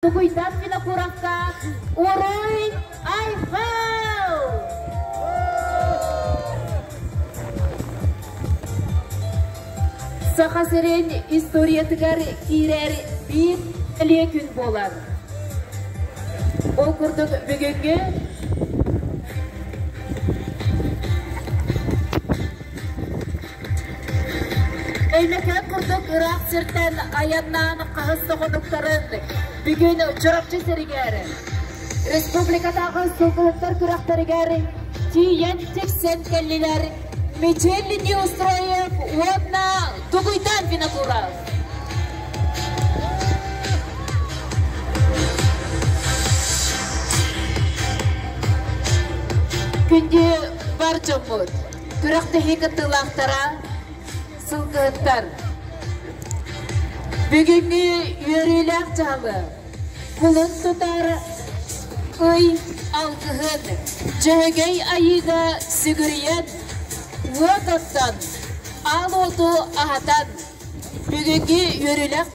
Тугуйдан Винокуровка Уруй Айхал! Саха сирин историятыгар киирэр биир бэлиэ күн буолар. Ол курдук бүгүҥҥү Өймөкөөн курдук ыраах сиртэн айаннаан хаһыс да хонуктарын бүгүн Чурапчы сиригэр республикатааҕы сылгыһыттар күрэхтэригэр тиийэн тиксэн кэллилэр Мичил Неустроев уонна Дугуйдан Винокуров. Күндү бар дьоммут, Күрэхтэһии кыттыылаахтара, сылгыһыттар! Бүгүҥҥү үөрүүлээх дьаһалы кулун тутар ый алгыһын Дьөһөгөй Айыыга сүгүрүйэн, уот оттон, аал уоту аһатан, бүгүҥҥү үөрүүлээх.